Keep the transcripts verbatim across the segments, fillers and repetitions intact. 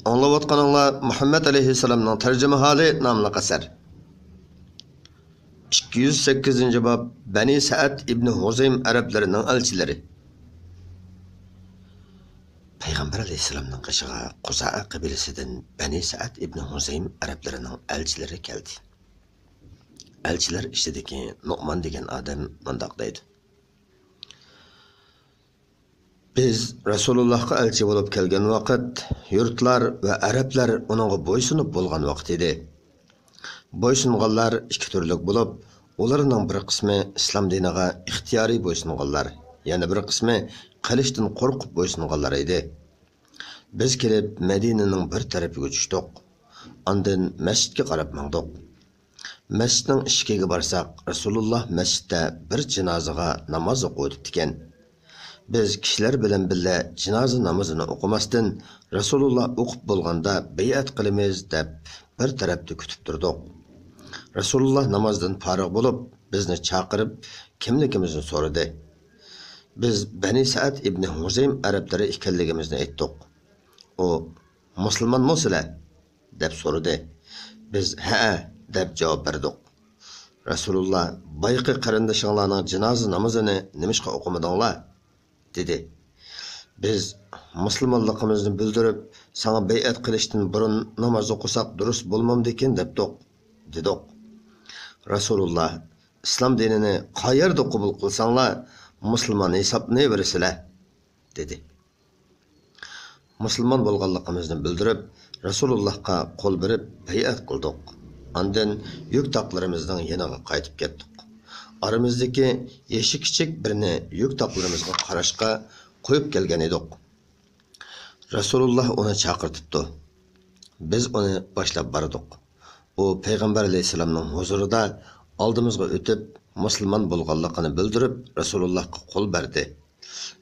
ئاڭلاۋاتقىنىڭلار مۇھەممەد ئەلەيھىسسالامنىڭ تەرجىمىھالى ناملىق ئەسەر. ئىككى يۈز سەككىزىنچى باب، بەنى سەئەد ئىبنى ھۇزەيم ئەرەبلىرىنىڭ ئەلچىلىرى. پەيغەمبەر ئەلەيھىسسالامنىڭ قېشىغا خۇزائە قەبىلىسىدىن بەنى سەئەد ئىبنى ھۇزەيم ئەرەبلىرىنىڭ ئەلچىلىرى كەلدى. ئەلچىلەر ئىچىدىكى نۇئمان دېگەن ئادەم مۇنداق دەيدۇ: بىز رەسۇلۇللاھقا ئەلچى بولۇپ كەلگەن ۋاقىت، يۇرتلار ۋە ئەرەبلەر ئۇنىڭغا بويسۇنۇپ بولغان ۋاقىت ئىدى. بويسۇنغانلار ئىككى تۈرلۈك بولۇپ، ئۇلارنىڭ بىر قىسمى ئىسلام دىنىغا ئىختىيارىي بويسۇنغانلار، يەنە بىر قىسمى قىلىچتىن قورقۇپ بويسۇنغانلار ئىدى. بىز كېلىپ مەدىنىنىڭ بىر تەرىپىگە چۈشتۇق. ئاندىن مەسچىتكە قاراپ ماڭدۇق. مەسچىتنىڭ ئىشىكىگە بارساق، رەسۇلۇللا مەسچىتتە بىر جىنازىغا ناماز ئوقۇۋېتىپتىكەن. بىز كىشىلەر بىلەن بىللە جىنازا نامىزىنى ئوقۇماستىن، رەسۇلۇللا ئوقۇپ بولغاندا بەيئەت قىلىمىز دەپ بىر تەرەپتە كۈتۈپ تۇردۇق. رەسۇلۇللا نامازدىن پارىغ بولۇپ، بىزنى چاقىرىپ، كىملىكىمىزنى سورىدى. بىز بەنى سەئەد ئىبنى ھۇزەيم ئەرەبلىرى ئىكەنلىكىمىزنى ئېيتتۇق. ئۇ، مۇسۇلمانمۇ سىلەر؟ دەپ سورىدى. بىز ھەئە دەپ جاۋاب بەردۇق. رەسۇلۇللا، بايىقى قېرىندىشىڭلارنىڭ جىنازا نامىزىنى نېمىشقا ئوقۇمىدىڭلار؟ دېدى. بىز مۇسۇلمانلىقىمىزنى بىلدۈرۈپ، ساڭا بەيئەت قىلىشتىن بۇرۇن ناماز ئوقۇساق دۇرۇس بولمامدىكىن دەپتۇق، دېدۇق. رەسۇلۇللا، ئىسلام دىنىنى قايەردە قوبۇل قىلساڭلار، مۇسۇلمان ھېسابلىنىۋېرىسىلەر، دېدى. مۇسۇلمان بولغانلىقىمىزنى بىلدۈرۈپ، رەسۇلۇللاھقا قول بېرىپ بەيئەت قىلدۇق. ئاندىن يۈك تاقلىرىمىزنىڭ يېنىغا قايتىپ كەتتۇق. ئارىمىزدىكى يېشى كىچىك بىرنى يۈك تاقلىرىمىزغا قاراشقا قويۇپ كەلگەن ئىدۇق. رەسۇلۇللاھ ئۇنى چاقىرتىپتۇ. بىز ئۇنى باشلاپ باردۇق. ئۇ پەيغەمبەر ئەلەيھىسسالامنىڭ ھۇزۇرىدا ئالدىمىزغا ئۆتۈپ، مۇسۇلمان بولغانلىقىنى بىلدۈرۈپ، رەسۇلۇللاھقا قول بەردى.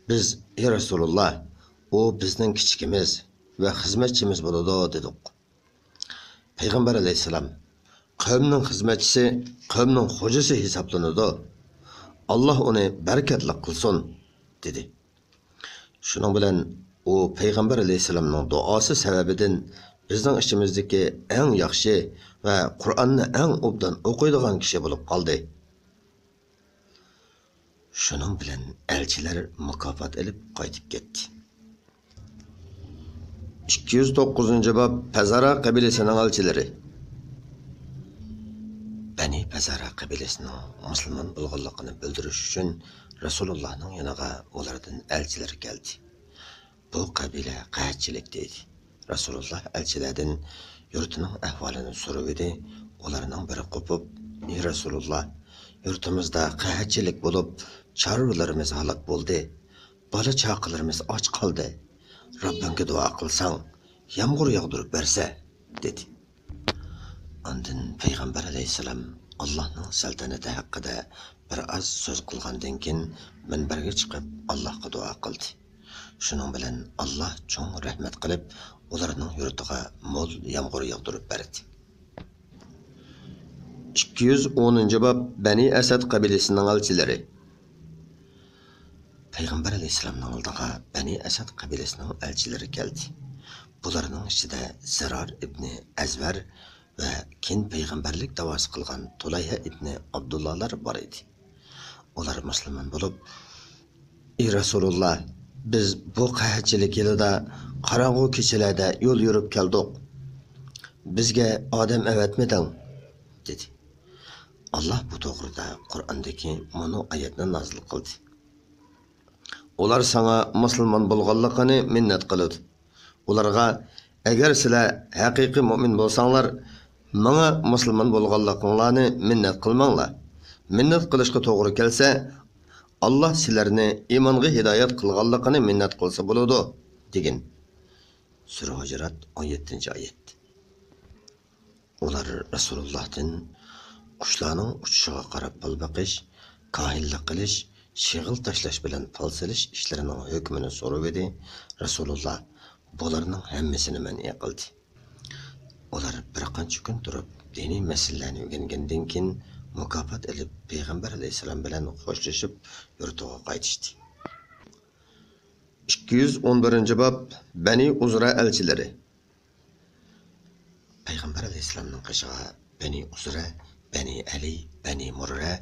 بىز، ئى رەسۇلۇللاھ، ئۇ بىزنىڭ كىچىكىمىز ۋە خىزمەتچىمىز بولىدۇ، دېدۇق. پەيغەمبەر ئەلەيھىسسالام، قەۋمنىڭ خىزمەتچىسى قەۋمنىڭ خوجىسى ھېسابلىنىدۇ. ئاللاھ ئۇنى بەرىكەتلىك قىلسۇن، دېدى. شۇنىڭ بىلەن ئۇ پەيغەمبەر ئەلەيھىسسالامنىڭ دۇئاسى سەۋەبىدىن بىزنىڭ ئىچىمىزدىكى ئەڭ ياخشى ۋە قۇرئاننى ئەڭ ئوبدان ئوقۇيدىغان كىشى بولۇپ قالدى. شۇنىڭ بىلەن ئەلچىلەر مۇكاپات ئېلىپ قايتىپ كەتتى. ئىككى يۈز توققۇزىنچى باب، پەزارا قەبىلىسىنىڭ ئەلچىلىرى. بەنى پەزارا قەبىلىسىنىڭ مۇسۇلمان بولغانلىقىنى بىلدۈرۈش ئۈچۈن رەسۇلۇللاھنىڭ يېنىغا ئۇلاردىن ئەلچىلەر كەلدى. بۇ قەبىلە قەھەتچىلىكتە ئىدى. رەسۇلۇللاھ ئەلچىلەردىن يۇرتىنىڭ ئەھۋالىنى سورىۋىدى. ئۇلارنىڭ بىرى قوپۇپ، ئى رەسۇلۇللاھ، يۇرتىمىزدا قەھەتچىلىك بولۇپ، چارۋىلىرىمىز ھالاك بولدى. بالا-چاقىلىرىمىز ئاچ قالدى. رەببىڭگە دۇئا قىلساڭ، يامغۇر ياغدۇرۇپ بەرسە، دېدى. ئاندىن پەيغەمبەر ئەلەيھىسسالام ئاللاھنىڭ سەلتەنىتى ھەققىدە بىر ئاز سۆز قىلغاندىن كېيىن، مىنبەرگە چىقىپ ئاللاھقا دۇئا قىلدى. شۇنىڭ بىلەن ئاللاھ چوڭ رەھمەت قىلىپ، ئۇلارنىڭ يۇرتىغا مول يامغۇر ياغدۇرۇپ بەردى. ئىككى يۈز ئونىنچى باب، بەنى ئەسەد قەبىلىسىنىڭ ئەلچىلىرى. پەيغەمبەر ئەلەيھىسسالامنىڭ ئالدىغا بەنى ئەسەد قەبىلىسىنىڭ ئەلچىلىرى كەلدى. بۇلارنىڭ ئىچىدە زىرار ئىبنى ئەزۋەر ۋە كېيىن پەيغەمبەرلىك داۋاسى قىلغان تۇلەيھە ئىبنى ئابدۇللالار بار ئىدى. ئۇلار مۇسۇلمان بولۇپ، ئى رەسۇلۇللاھ، بىز بۇ قەھەتچىلىك يىلىدا قاراڭغۇ كېچىلەردە يول يۈرۈپ كەلدۇق. بىزگە ئادەم ئەۋەتمىدىڭ، دېدى. ئاللاھ بۇ توغرىدا قۇرئاندىكى مۇنۇ ئايەتنى نازىل قىلدى. ئۇلار ساڭا مۇسۇلمان بولغانلىقىنى مىننەت قىلىدۇ. ئۇلارغا، ئەگەر سىلەر ھەقىقىي مۇئمىن بولساڭلار، ماڭا مۇسۇلمان بولغانلىقىڭلارنى مىننەت قىلماڭلار. مىننەت قىلىشقا توغرا كەلسە، ئاللاھ سىلەرنى ئىمانغا ھىدايەت قىلغانلىقىنى مىننەت قىلسا بولىدۇ، دېگىن. سۈرە ھۇجرات، ئون يەتتىنچى ئايەت. ئۇلار رەسۇلۇللاھتىن قۇشلارنىڭ ئۇچۇشىغا قاراپ پال بېقىش، كاھىنلىق قىلىش، شېغىل تاشلاش بىلەن پال سېلىش ئىشلىرىنىڭ ھۆكمىنى سورىۋىدى. رەسۇلۇللاھ بۇلارنىڭ ھەممىسىنى مەنئى قىلدى. ئۇلار بىر قانچە كۈن تۇرۇپ، دىنىي مەسىلىلەرنى ئۆگەنگەندىن كېيىن، مۇكاپات ئېلىپ، پەيغەمبەر ئەلەيھىسسالام بىلەن خوشلىشىپ، يۇرتىغا قايتىشتى. ئىككى يۈز ئون بىرىنچى باب، بەنى ئۇزرا ئەلچىلىرى. پەيغەمبەر ئەلەيھىسسالامنىڭ قېشىغا بەنى ئۇزرە، بەنى ئەلى، بەنى مۇررە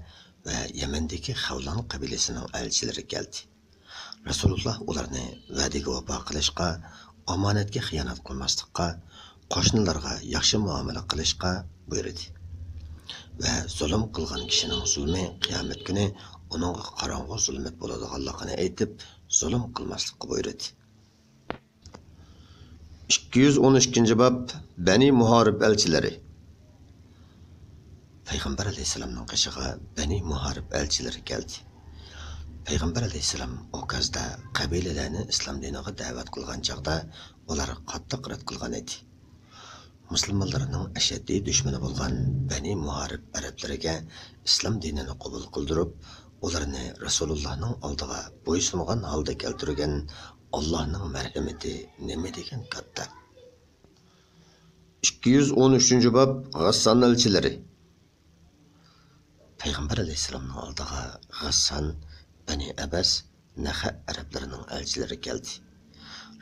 ۋە يەمەندىكى خەۋلان قەبىلىسىنىڭ ئەلچىلىرى كەلدى. رەسۇلۇللا ئۇلارنى ۋەدىگە ۋاپا قىلىشقا، ئامانەتكە خىيانەت قىلماسلىققا، قوشنىلارغا ياخشى مۇئامىلە قىلىشقا بۇيرۇدى. ۋە زۇلۇم قىلغان كىشىنىڭ زۇلمى قىيامەت كۈنى ئۇنىڭغا قاراڭغۇ زۇلمەت بولىدىغانلىقىنى ئېيتىپ، زۇلۇم قىلماسلىققا بۇيرۇدى. ئىككى يۈز ئون ئىككىنچى باب، بەنى مۇھارىب ئەلچىلىرى. پەيغەمبەر ئەلەيھىسسالامنىڭ قېشىغا بەنى مۇھارىب ئەلچىلىرى كەلدى. پەيغەمبەر ئەلەيھىسسالام ئوكازدا قەبىلىلەرنى ئىسلام دىنىغا دەۋەت قىلغان چاغدا، ئۇلار قاتتىق رەت قىلغان ئىدى. مۇسۇلمانلارنىڭ ئەشەددىي دۈشمىنى بولغان بەنى مۇھارىب ئەرەبلىرىگە ئىسلام دىنىنى قوبۇل قىلدۇرۇپ، ئۇلارنى رەسۇلۇللانىڭ ئالدىغا بويسۇنغان ھالدا كەلتۈرگەن ئاللانىڭ مەرھىمىتى نېمە دېگەن كاتتا! ئىككى يۈز ئون ئۈچىنچى باب، غەسسان ئەلچىلىرى. پەيغەمبەر ئەلەيھىسسالامنىڭ ئالدىغا غەسسان، بەنى ئەبەس، نەخەئ ئەرەبلىرىنىڭ ئەلچىلىرى كەلدى.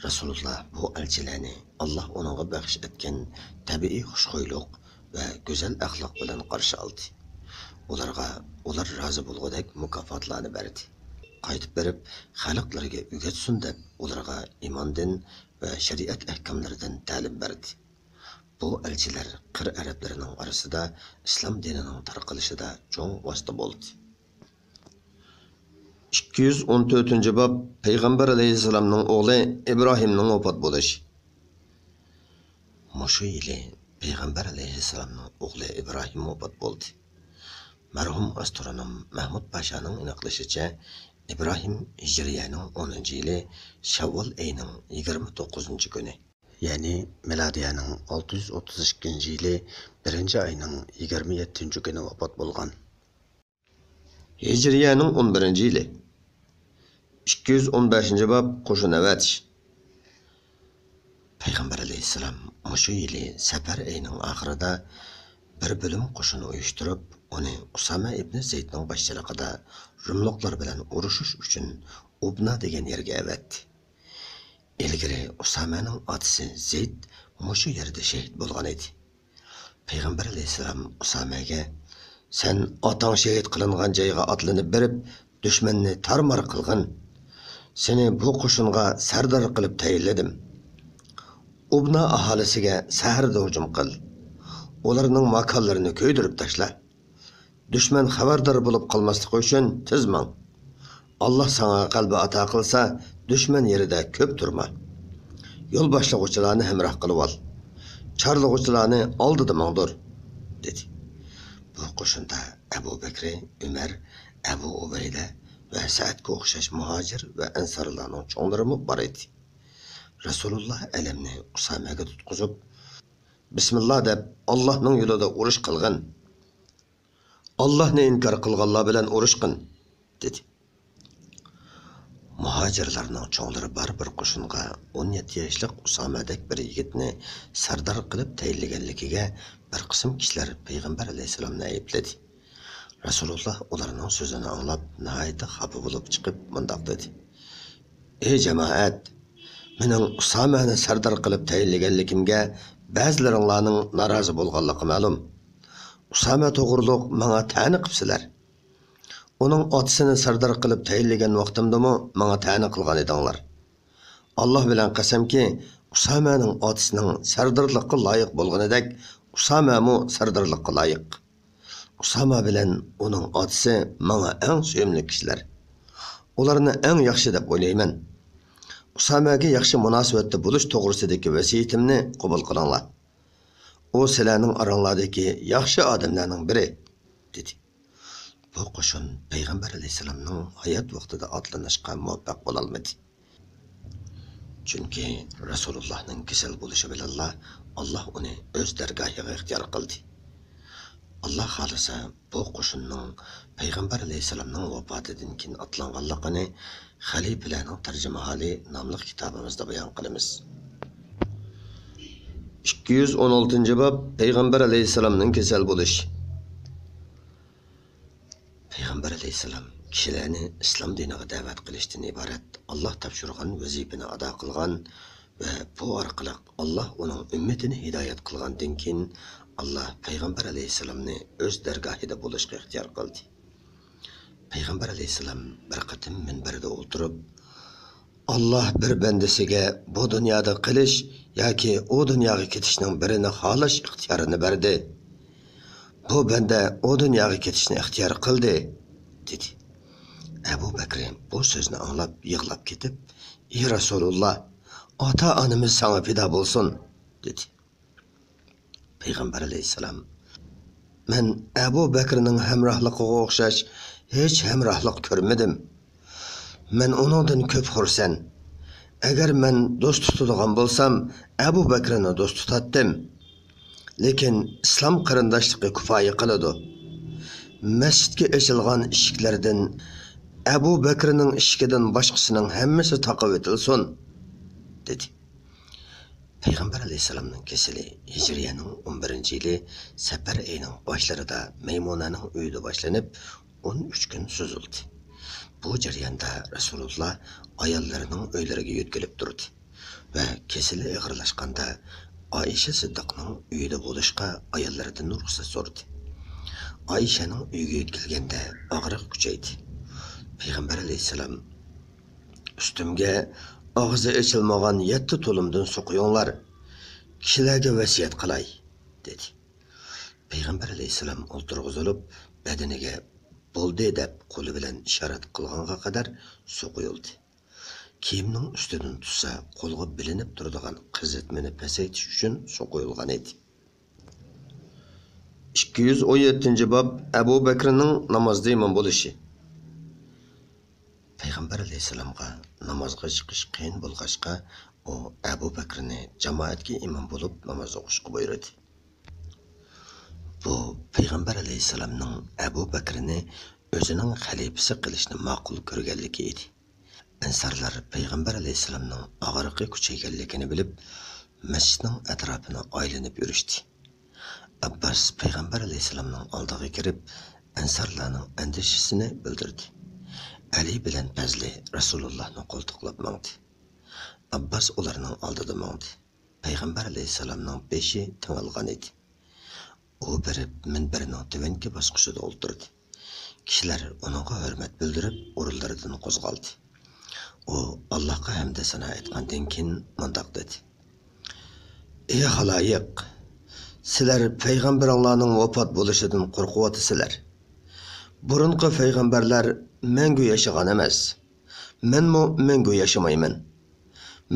رەسۇلۇللا بۇ ئەلچىلەرنى ئاللا ئۇنىڭغا بەخش ئەتكەن تەبىئىي خۇشخۇيلۇق ۋە گۈزەل ئەخلاق بىلەن قارشى ئالدى. ئۇلارغا ئۇلار رازى بولغۇدەك مۇكاپاتلارنى بەردى. قايتىپ بېرىپ، خەلقلىرىگە ئۆگەتسۇن دەپ، ئۇلارغا ئىماندىن ۋە شەرىئەت ئەھكاملىرىدىن تەلىم بەردى. بۇ ئەلچىلەر قىر ئەرەبلىرىنىڭ ئارىسىدا ئىسلام دىنىنىڭ تارقىلىشىدا چوڭ ۋاسىتە بولدى. ئىككى يۈز ئون تۆتىنچى باب، پەيغەمبەر ئەلەيھىسسالامنىڭ ئوغلى ئىبراھىمنىڭ ۋاپات بولۇشى. مۇشۇ يىلى پەيغەمبەر ئەلەيھىسسالامنىڭ ئوغلى ئىبراھىم ۋاپات بولدى. مەرھۇم ئاسترونوم مەھمۇد پاشانىڭ ئېنىقلىشىچە، ئىبراھىم ھىجرىيەنىڭ ئونىنچى يىلى شەۋۋال ئېيىنىڭ يىگىرمە توققۇزىنچى كۈنى، يەنى مىلادىيەنىڭ ئالتە يۈز ئوتتۇز ئىككىنچى يىلى بىرىنچى ئاينىڭ يىگىرمە يەتتىنچى كۈنى ۋاپات بولغان. ھىجرىيەنىڭ ئون بىرىنچى يىلى. ئىككى يۈز ئون بەشىنچى باب، قوشۇن ئەۋەتىش. پەيغەمبەر ئەلەيھىسسالام مۇشۇ يىلى سەپەر ئېيىنىڭ ئاخىرىدا بىر بۆلۈم قوشۇن ئۇيۇشتۇرۇپ، ئۇنى ئۇسامە ئىبنى زەيدنىڭ باشچىلىقىدا رۇملۇقلار بىلەن ئۇرۇشۇش ئۈچۈن ئۇبنا دېگەن يەرگە ئەۋەتتى. ئىلگىرى ئۇسامەنىڭ ئاتىسى زەيد مۇشۇ يەردە شېھىت بولغان ئىدى. پەيغەمبەر ئەلەيھىسسالام ئۇسامەگە، سەن ئاتاڭ شېھىت قىلىنغان جايغا ئاتلىنىپ بېرىپ، دۈشمەننى تارمار قىلغىن. سېنى بۇ قوشۇنغا سەردار قىلىپ تەيىنلىدىم. ئۇبنا ئاھالىسىگە سەھەردە ھۇجۇم قىل. ئۇلارنىڭ ماكانلىرىنى كۆيدۈرۈپ تاشلا. دۈشمەن خەۋەردار بولۇپ قالماسلىقى ئۈچۈن تېز ماڭ. ئاللا ساڭا غەلىبە ئاتا قىلسا، دۈشمەن يېرىدە كۆپ تۇرما. يول باشلىغۇچىلارنى ھەمراھ قىلىۋال. چارلىغۇچىلارنى ئالدىدا ماڭدۇر، دېدى. بۇ قوشۇندا ئەبۇ بەكرى، ئۆمەر، ئەبۇ ئۇبەيدە ۋە سەئدكە ئوخشاش مۇھاجىر ۋە ئەنسارلارنىڭ چوڭلىرىمۇ بار ئىدى. رەسۇلۇللا ئەلەمنى ئۇسامەگە تۇتقۇزۇپ، بىسمىللا دەپ، ئاللانىڭ يولىدا ئۇرۇش قىلغىن. ئاللاھنى ئىنكار قىلغانلار بىلەن ئۇرۇشقىن، دېدى. مۇھاجىرلارنىڭ چوڭلىرى بار بىر قوشۇنغا ئون يەتتە ياشلىق ئۇسامەدەك بىر يىگىتنى سەردار قىلىپ تەيىنلىگەنلىكىگە بىر قىسىم كىشىلەر پەيغەمبەر ئەلەيھىسسالامنى ئەيىبلىدى. رەسۇلۇللا ئۇلارنىڭ سۆزىنى ئاڭلاپ، ناھايىتى خاپا بولۇپ چىقىپ مۇنداق دېدى: ئەي جامائەت! مېنىڭ ئۇسامەنى سەردار قىلىپ تەيىنلىگەنلىكىمگە بەزىلىرىڭلارنىڭ نارازى بولغانلىقى مەلۇم. ئۇسامە توغرۇلۇق ماڭا تەنە قىپسىلەر. ئۇنىڭ ئاتىسىنى سەردار قىلىپ تەيىنلىگەن ۋاقتىمدىمۇ ماڭا تەنە قىلغان ئىدىڭلار. ئاللا بىلەن قەسەمكى، ئۇسامەنىڭ ئاتىسىنىڭ سەردارلىققا لايىق بولغىنىدەك، ئۇسامەمۇ سەردارلىققا لايىق. ئۇساما بىلەن ئۇنىڭ ئاتىسى ماڭا ئەڭ سۆيۈملۈك كىشىلەر. ئۇلارنى ئەڭ ياخشى دەپ ئويلايمەن. ئۇسامەگە ياخشى مۇناسىۋەتتە بولۇش توغرىسىدىكى ۋەسىيىتىمنى قوبۇل قىلىڭلار. ئۇ سىلەرنىڭ ئاراڭلاردىكى ياخشى ئادەملەرنىڭ بىرى، دېدى. بۇ قوشۇن پەيغەمبەر ئەلەيھىسسالامنىڭ ھايات ۋاقتىدا ئاتلىنىشقا مۇۋەپپەق بولالمىدى. چۈنكى رەسۇلۇللانىڭ كېسەل بولۇشى بىلەنلا ئاللا ئۇنى ئۆز دەرگاھىغا ئىختىيار قىلدى. ئاللا خالىسا، بۇ قوشۇننىڭ پەيغەمبەر ئەلەيھىسسالامنىڭ ۋاپاتىدىن كېيىن ئاتلانغانلىقىنى خەلىپىلەرنىڭ تەرجىمىھالى ناملىق كىتابىمىزدا بايان قىلىمىز. ئىككى يۈز ئون ئالتىنچى باب، پەيغەمبەر ئەلەيھىسسالامنىڭ كېسەل بولۇشى. پەيغەمبەر ئەلەيھىسسالام كىشىلەرنى ئىسلام دىنىغا دەۋەت قىلىشتىن ئىبارەت ئاللا تاپشۇرغان ۋەزىپىنى ئادا قىلغان ۋە بۇ ئارقىلىق ئاللاھ ئۇنىڭ ئۈممىتىنى ھىدايەت قىلغاندىن كېيىن، ئاللاھ پەيغەمبەر ئەلەيھىسسالامنى ئۆز دەرگاھىدا بولۇشقا ئىختىيار قىلدى. پەيغەمبەر ئەلەيھىسسالام بىر قېتىم مىنبەردە ئولتۇرۇپ، ئاللاھ بىر بەندىسىگە بۇ دۇنيادا قېلىش ياكى ئۇ دۇنياغا كېتىشنىڭ بىرىنى خالاش ئىختىيارىنى بەردى. بۇ بەندە ئۇ دۇنياغا كېتىشنى ئىختىيار قىلدى، دېدى. ئەبۇ بەكرى بۇ سۆزنى ئاڭلاپ يىغلاپ كېتىپ، ئى رەسۇلۇللاھ، ئاتا-ئانىمىز ساڭا پىدا بولسۇن، دېدى. پەيغەمبەر ئەلەيھىسسالام، مەن ئەبۇ بەكرىنىڭ ھەمراھلىقىغا ئوخشاش ھېچ ھەمراھلىق كۆرمىدىم. مەن ئۇنىڭدىن كۆپ خۇرسەن. ئەگەر مەن دوست تۇتىدىغان بولسام، ئەبۇ بەكرىنى دوست تۇتاتتىم. لېكىن ئىسلام قېرىنداشلىقى كۇپايە قىلىدۇ. مەسچىتكە ئېچىلغان ئىشىكلەردىن ئەبۇ بەكرىنىڭ ئىشىكىدىن باشقىسىنىڭ ھەممىسى تاقىۋېتىلسۇن، دېدى. پەيغەمبەر ئەلەيھىسسالامنىڭ كېسىلى ھىجرىيەنىڭ ئون بىرىنچى يىلى سەپەر ئېيىنىڭ باشلىرىدا مەيمۇنەنىڭ ئۆيىدە باشلىنىپ، ئون ئۈچ كۈن سوزۇلدى. بۇ جەرياندا رەسۇلۇللاھ ئاياللىرىنىڭ ئۆيلىرىگە يۆتكىلىپ تۇردى ۋە كېسىلى ئېغىرلاشقاندا، ئائىشە سىددىقنىڭ ئۆيىدە بولۇشقا ئاياللىرىدىن رۇخسەت سورىدى. ئائىشەنىڭ ئۆيىگە يۆتكەلگەندە ئاغرىق كۈچەيدى. پەيغەمبەر ئەلەيھىسسالام، ئۈستۈمگە ئاغزى ئېچىلمىغان يەتتە تۇلۇمدىن سۇ قۇيۇڭلار، كىشىلەرگە ۋەسىيەت قىلاي، دېدى. پەيغەمبەر ئەلەيھىسسالام ئولتۇرغۇزۇلۇپ، بەدىنىگە بولدى دەپ قولى بىلەن ئىشارەت قىلغانغا قەدەر سۇ قۇيۇلدى. كىيىمنىڭ ئۈستىدىن تۇتسا قولغا بىلىنىپ تۇرىدىغان قىزىتمىنى پەسەيتىش ئۈچۈن سۇ قۇيۇلغان ئىدى. ئىككى يۈز ئون يەتتىنچى باب، ئەبۇ بەكرىنىڭ نامازدا ئىمام بولۇشى. پەيغەمبەر ئەلەيھىسسالامغا نامازغا چىقىش قىيىن بولغاچقا، ئۇ ئەبۇ بەكرىنى جامائەتكە ئىمام بولۇپ ناماز ئوقۇشقا بۇيرۇدى. بۇ پەيغەمبەر ئەلەيھىسسالامنىڭ ئەبۇ بەكرىنى ئۆزىنىڭ خەلىپىسى قىلىشنى ماقۇل كۆرگەنلىكى ئىدى. ئەنسارلار پەيغەمبەر ئەلەيھىسسالامنىڭ ئاغرىقى كۈچەيگەنلىكىنى بىلىپ، مەسچىتنىڭ ئەتراپىنى ئايلىنىپ يۈرۈشتى. ئابباس پەيغەمبەر ئەلەيھىسسالامنىڭ ئالدىغا كىرىپ، ئەنسارلارنىڭ ئەندىشىسىنى بىلدۈردى. ئەلى بىلەن پەزلى رەسۇلۇللاھنى قولتۇقلاپ ماڭدى. ئابباس ئۇلارنىڭ ئالدىدا ماڭدى. پەيغەمبەر ئەلەيھىسسالامنىڭ بېشى تېڭىلغان ئىدى. ئۇ بېرىپ مىنبەرنىڭ تۆۋەنكى باسقۇچىدا ئولتۇردى. كىشىلەر ئۇنىڭغا ھۆرمەت بىلدۈرۈپ، ئورۇنلىرىدىن قوزغالدى. ئۇ ئاللاھقا ھەمدە سانا ئېيتقاندىن كېيىن مۇنداق دېدى: ئى خالايىق! سىلەر پەيغەمبىرىڭلارنىڭ ۋاپات بولۇشىدىن قورقۇۋاتىسىلەر. بۇرۇنقى پەيغەمبەرلەر مەڭگۈ ياشىغان ئەمەس. مەنمۇ مەڭگۈ ياشىمايمەن.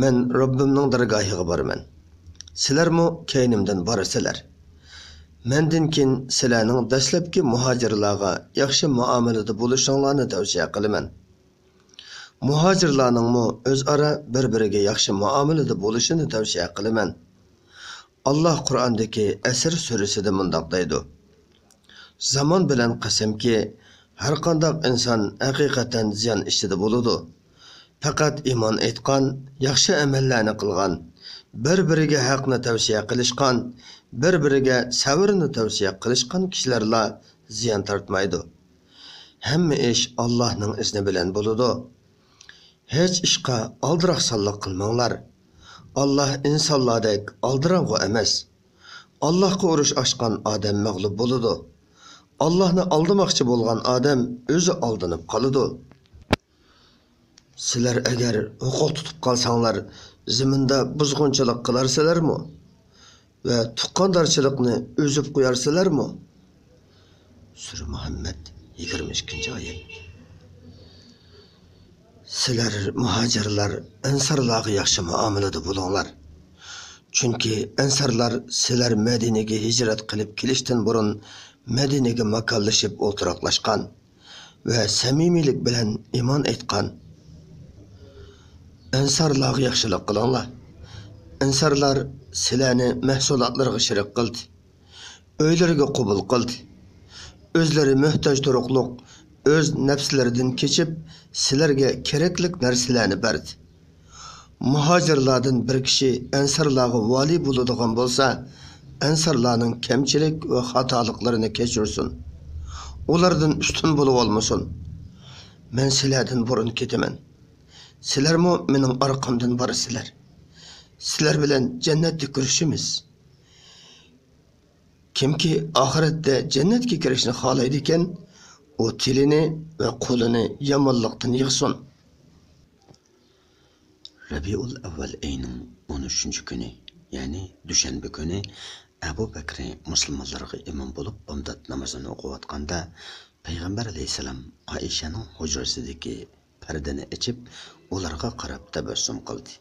مەن رەببىمنىڭ دەرگاھىغا بارىمەن. سىلەرمۇ كەينىمدىن بارىسىلەر. مەندىن كېيىن سىلەرنىڭ دەسلەپكى مۇھاجىرلارغا ياخشى مۇئامىلىدە بولۇشۇڭلارنى تەۋسىيە قىلىمەن. مۇھاجىرلارنىڭمۇ ئۆزئارا بىر-بىرىگە ياخشى مۇئامىلىدە بولۇشىنى تەۋسىيە قىلىمەن. ئاللاھ قۇرئاندىكى ئەسىر سۈرىسىدە مۇنداق دەيدۇ: زامان بىلەن قەسەمكى، ھەرقانداق ئىنسان ھەقىقەتەن زىيان ئىچىدە بولىدۇ. پەقەت ئىمان ئېيتقان، ياخشى ئەمەللەرنى قىلغان، بىر-بىرىگە ھەقنى تەۋسىيە قىلىشقان، بىر-بىرىگە سەۋرنى تەۋسىيە قىلىشقان كىشىلەرلا زىيان تارتمايدۇ. ھەممە ئىش ئاللاھنىڭ ئىزنى بىلەن بولىدۇ. ھېچ ئىشقا ئالدىراقسانلىق قىلماڭلار. ئاللاھ ئىنسانلاردەك ئالدىراڭغۇ ئەمەس. ئاللاھقا ئۇرۇش ئاچقان ئادەم مەغلۇپ بولىدۇ. ئاللاھنى ئالدىماقچى بولغان ئادەم ئۆزى ئالدىنىپ قالىدۇ. سىلەر ئەگەر ھوقۇق تۇتۇپ قالساڭلار، زېمىندا بۇزغۇنچىلىق قىلارسىلەرمۇ؟ ۋە تۇغقاندارچىلىقنى ئۈزۈپ قويارسىلەرمۇ؟ سۈرە مۇھەممەد، يىگىرمە ئىككىنچى ئايەت. سىلەر مۇھاجىرلار ئەنسارلارغا ياخشى مۇئامىلىدە بولۇڭلار. چۈنكى ئەنسارلار سىلەر مەدىنىگە ھىجرەت قىلىپ كېلىشتىن بۇرۇن مەدىنىگە ماكانلىشىپ ئولتۇراقلاشقان ۋە سەمىمىيلىك بىلەن ئىمان ئېيتقان. ئەنسارلارغا ياخشىلىق قىلىڭلار. ئەنسارلار سىلەرنى مەھسۇلاتلىرىغا شېرىك قىلدى. ئۆيلىرىگە قوبۇل قىلدى. ئۆزلىرى موھتاج تۇرۇقلۇق ئۆز نەپسلىرىدىن كېچىپ، سىلەرگە كېرەكلىك نەرسىلەرنى بەردى. مۇھاجىرلاردىن بىر كىشى ئەنسارلارغا ۋالىي بولىدىغان بولسا، ئەنسارلارنىڭ كەمچىلىك ۋە خاتالىقلىرىنى كەچۈرسۇن. ئۇلاردىن ئۈستۈن بولۇۋالمىسۇن. مەن سىلەردىن بۇرۇن كېتىمەن. سىلەرمۇ مېنىڭ ئارقامدىن بارىسىلەر. سىلەر بىلەن جەننەتتە كۆرۈشىمىز. كىمكى ئاخىرەتتە جەننەتكە كىرىشنى خالايدىكەن، ئۇ تىلىنى ۋە قولىنى يامانلىقتىن يىغسۇن. رەبىئۇل ئەۋۋەل ئېيىنىڭ ئون ئۈچىنچى كۈنى، يەنى دۈشەنبە كۈنى ئەبۇ بەكرى مۇسۇلمانلارغا ئىمام بولۇپ بامدات نامىزىنى ئوقۇۋاتقاندا، پەيغەمبەر ئەلەيھىسسالام ئائىشەنىڭ ھۇجرىسىدىكى پەردىنى ئېچىپ، ئۇلارغا قاراپ تەبەسسۇم قىلدى.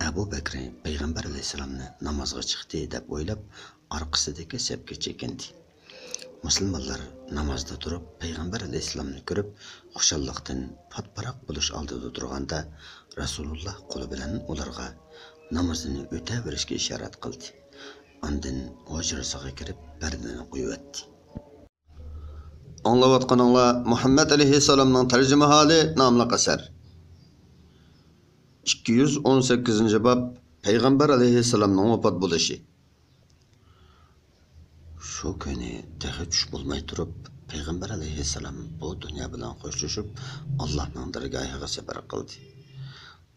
ئەبۇ بەكرى پەيغەمبەر ئەلەيھىسسالامنى نامازغا چىقتى دەپ ئويلاپ، ئارقىسىدىكى سەپكە چېكىندى. مۇسۇلمانلار نامازدا تۇرۇپ، پەيغەمبەر ئەلەيھىسسالامنى كۆرۈپ، خۇشاللىقتىن پاتپاراق بولۇش ئالدىدا تۇرغاندا، رەسۇلۇللا قولى بىلەن ئۇلارغا نامىزىنى ئۆتەۋېرىشكە ئىشارەت قىلدى. ئاندىن ھۇجرىسىغا كىرىپ، پەردىنى قويۇۋەتتى. ئاڭلاۋاتقىنىڭلار مۇھەممەد ئەلەيھىسسالامنىڭ تەرجىمىھالى ناملىق ئەسەر. ئىككى يۈز ئون سەككىزىنچى باب، پەيغەمبەر ئەلەيھىسسالامنىڭ ۋاپات بولۇشى. شۇ كۈنى تېخى چۈش بولماي تۇرۇپ، پەيغەمبەر ئەلەيھىسسالام بۇ دۇنيا بىلەن خوشلىشىپ، ئاللاھنىڭ دەرگاھىغا سەپەر قىلدى.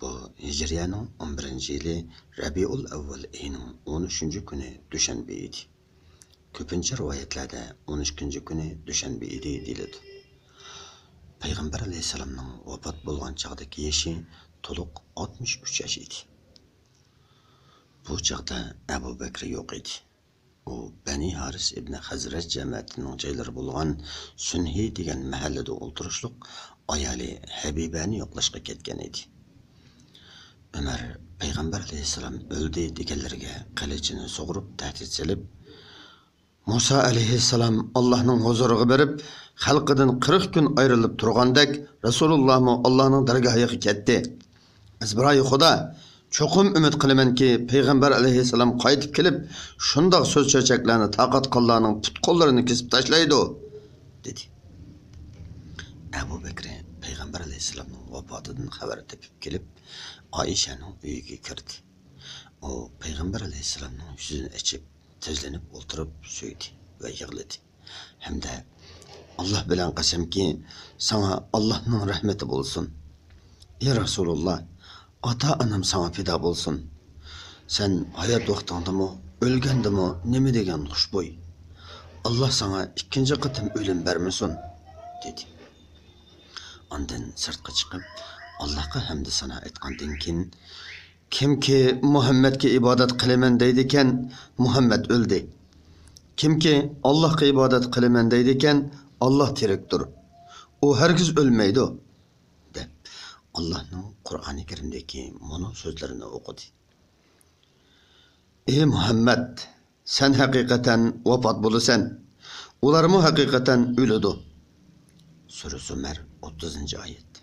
بۇ ھىجرىيەنىڭ ئون بىرىنچى يىلى رەبىئۇل ئەۋۋەل ئېيىنىڭ ئون ئۈچىنچى كۈنى دۈشەنبە ئىدى. كۆپىنچە رىۋايەتلەردە ئون ئىككىنچى كۈنى دۈشەنبە ئىدى دېيىلىدۇ. پەيغەمبەر ئەلەيھىسسالامنىڭ ۋاپات بولغان چاغدىكى يېشى تولۇق ئاتمىش ئۈچ ياش ئىدى. بۇ چاغدا ئەبۇ بەكرى يوق ئىدى. ئۇ بەنى ھارىس ئىبنى خەزرەج جەمەتىنىڭ جايلىرى بولغان سۈنھى دېگەن مەھەللىدە ئولتۇرۇشلۇق، ئايالى ھەبىبەنى يوقلاشقا كەتكەن ئىدى. ئۆمەر پەيغەمبەر ئەلەيھىسسالام ئۆلدى دېگەنلىرىگە قىلىچىنى سۇغۇرۇپ تەھدىت سېلىپ، مۇسا ئەلەيھىسسالام ئاللاھنىڭ ھۇزۇرىغا بېرىپ، خەلقىدىن قىرىق كۈن ئايرىلىپ تۇرغاندەك، رەسۇلۇللاھمۇ ئاللاھنىڭ دەرگاھىغا كەتتى. ئەزبىرايى خۇدا، چوقۇم ئۈمىد قىلىمەنكى، پەيغەمبەر ئەلەيھىسسالام قايتىپ كېلىپ، شۇنداق سۆز چۆچەكلەرنى تارقاتقانلارنىڭ پۇت-قوللىرىنى كېسىپ تاشلايدۇ، دېدى. ئەبۇ بەكرى پەيغەمبەر ئەلەيھىسسالامنىڭ ۋاپاتىدىن خەۋەر تېپىپ كېلىپ، ئائىشەنىڭ ئۆيىگە كىردى. ئۇ پەيغەمبەر ئەلەيھىسسالامنىڭ يۈزىنى ئېچىپ، تىزلىنىپ ئولتۇرۇپ سۆيدى ۋە يىغلىدى. ھەمدە، ئاللاھ بىلەن قەسەمكى، ساڭا ئاللاھنىڭ رەھمىتى بولسۇن. ئى رەسۇلۇللاھ، ئاتا-ئانام ساڭا پىدا بولسۇن. سەن ھايات ۋاقتىڭدىمۇ، ئۆلگەندىمۇ نېمە دېگەن خۇشبۇي. ئاللاھ ساڭا ئىككىنچى قېتىم ئۆلۈم بەرمىسۇن، دېدى. ئاندىن سىرتقا چىقىپ، ئاللاھقا ھەمدۇ سانا ئېيتقاندىن كېيىن، كىمكى مۇھەممەدكە ئىبادەت قىلىمەن دەيدىكەن، مۇھەممەد ئۆلدى. كىمكى ئاللاھقا ئىبادەت قىلىمەن دەيدىكەن، ئاللاھ تىرىكتۇر. ئۇ ھەرگىز ئۆلمەيدۇ، دەپ، ئاللاھنىڭ قۇرئانى كەرىمدىكى مۇنۇ سۆزلىرىنى ئوقۇدى. ئى مۇھەممەد! سەن ھەقىقەتەن ۋاپات بولىسەن، ئۇلارمۇ ھەقىقەتەن ئۆلىدۇ. سۈرە زۇمەر، ئوتتۇزىنچى ئايەت.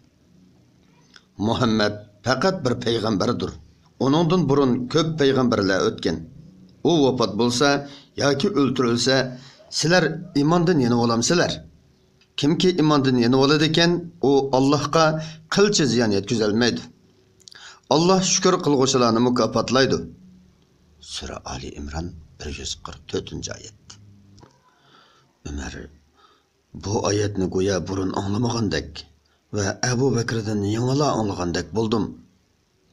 مۇھەممەد پەقەت بىر پەيغەمبەردۇر. ئۇنىڭدىن بۇرۇن كۆپ پەيغەمبەرلەر ئۆتكەن. ئۇ ۋاپات بولسا ياكى ئۆلتۈرۈلسە، سىلەر ئىماندىن يېنىۋالامسىلەر؟ كىمكى ئىماندىن يېنىۋالىدىكەن، ئۇ ئاللاھقا قىلچە زىيان يەتكۈزەلمەيدۇ. ئاللاھ شۈكۈر قىلغۇچىلارنى مۇكاپاتلايدۇ. سۈرە ئالى ئىمران، بىر يۈز قىرىق تۆتىنچى ئايەت. ئۆمەر بۇ ئايەتنى گويا بۇرۇن ئاڭلىمىغاندەك ۋە ئەبۇ بەكرىدىن يېڭىلا ئاڭلىغاندەك بولدۇم،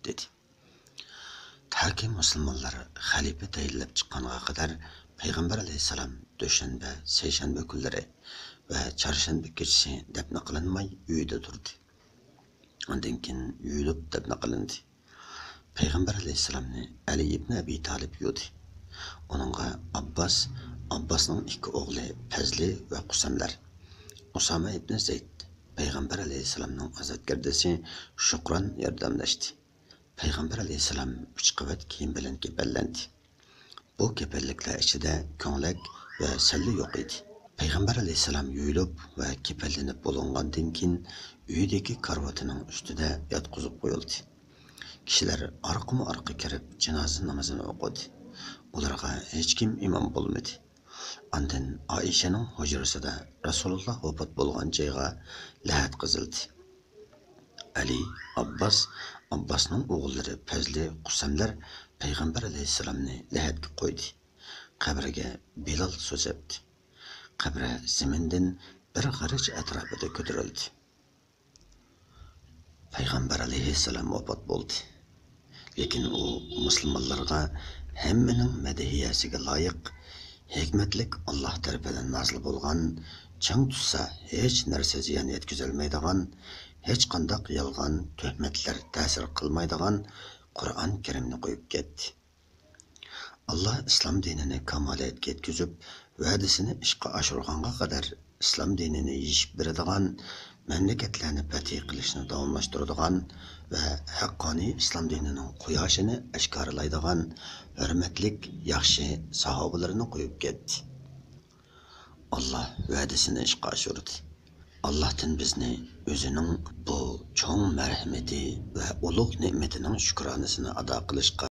دېدى. تاكى مۇسۇلمانلار خەلىپە تەيىنلەپ چىققانغا قەدەر پەيغەمبەر ئەلەيھىسسالام دۈشەنبە، سەيشەنبە كۈنلىرى ۋە چارشەنبە كېچىسى دەپنە قىلىنماي ئۆيىدە تۇردى. ئاندىن كېيىن يۇيۇلۇپ دەپنە قىلىندى. پەيغەمبەر ئەلەيھىسسالامنى ئەلى ئىبنى ئەبى تالىپ يۇدى. ئۇنىڭغا ئابباس، ئابباسنىڭ ئىككى ئوغلى پەزلى ۋە قۇسەملەر، ئۇسامە ئىبنى زەيد، پەيغەمبەر ئەلەيھىسسالامنىڭ ئازادگەردىسى شۇقران ياردەملەشتى. پەيغەمبەر ئەلەيھىسسالام ئۈچ قەۋەت كىيىم بىلەن كېپەنلەندى. بۇ كېپەنلىكلەر ئىچىدە كۆڭلەك ۋە سەللە يوق ئىدى. پەيغەمبەر ئەلەيھىسسالام يۇيۇلۇپ ۋە كېپەنلىنىپ بولۇنغاندىن كېيىن، ئۆيدىكى كارىۋىتىنىڭ ئۈستىدە ياتقۇزۇپ قويۇلدى. كىشىلەر ئارقىمۇ ئارقا كىرىپ جىنازا نامىزىنى ئوقۇدى. ئۇلارغا ھېچكىم ئىمام بولمىدى. ئاندىن ئائىشەنىڭ ھۇجرىسىدا رەسۇلۇللا ۋاپات بولغان جايغا لەھەت قېزىلدى. ئەلى، ئابباس، ئابباسنىڭ ئوغۇللىرى پەزلى، قۇسەملەر پەيغەمبەر ئەلەيھىسسالامنى لەھەتكە قويدى. قەبرىگە بىلال سۇ سەپتى. قەبرە زېمىندىن بىر غېرىچ ئەتراپىدا كۆتۈرۈلدى. پەيغەمبەر ئەلەيھىسسالام ۋاپات بولدى. لېكىن ئۇ مۇسۇلمانلارغا ھەممىنىڭ مەدھىيەسىگە لايىق، ھېكمەتلىك ئاللاھ تەرىپىدىن نازىل بولغان، چىڭ تۇتسا ھېچ نەرسە زىيان يەتكۈزەلمەيدىغان، ھېچقانداق يالغان تۆھمەتلەر تەسىر قىلمايدىغان قۇرئان كەرىمنى قويۇپ كەتتى. ئاللاھ ئىسلام دىنىنى كامالىيەتكە يەتكۈزۈپ، ۋەدىسىنى ئىشقا ئاشۇرغانغا قەدەر ئىسلام دىنىنى يېشىپ بېرىدىغان، مەملىكەتلەرنى پەتھى قىلىشنى داۋاملاشتۇرىدىغان ۋە ھەققانىي ئىسلام دىنىنىڭ قۇياشىنى ئاشكارىلايدىغان ھۆرمەتلىك، ياخشى ساھابىلىرىنى قويۇپ كەتتى. ئاللاھ ۋەدىسىنى ئىشقا ئاشۇردى. ئاللاھتىن بىزنى ئۆزىنىڭ بۇ چوڭ مەرھىمىتى ۋە ئۇلۇغ نېمىتىنىڭ شۈكرانىسىنى ئادا قىلىشقا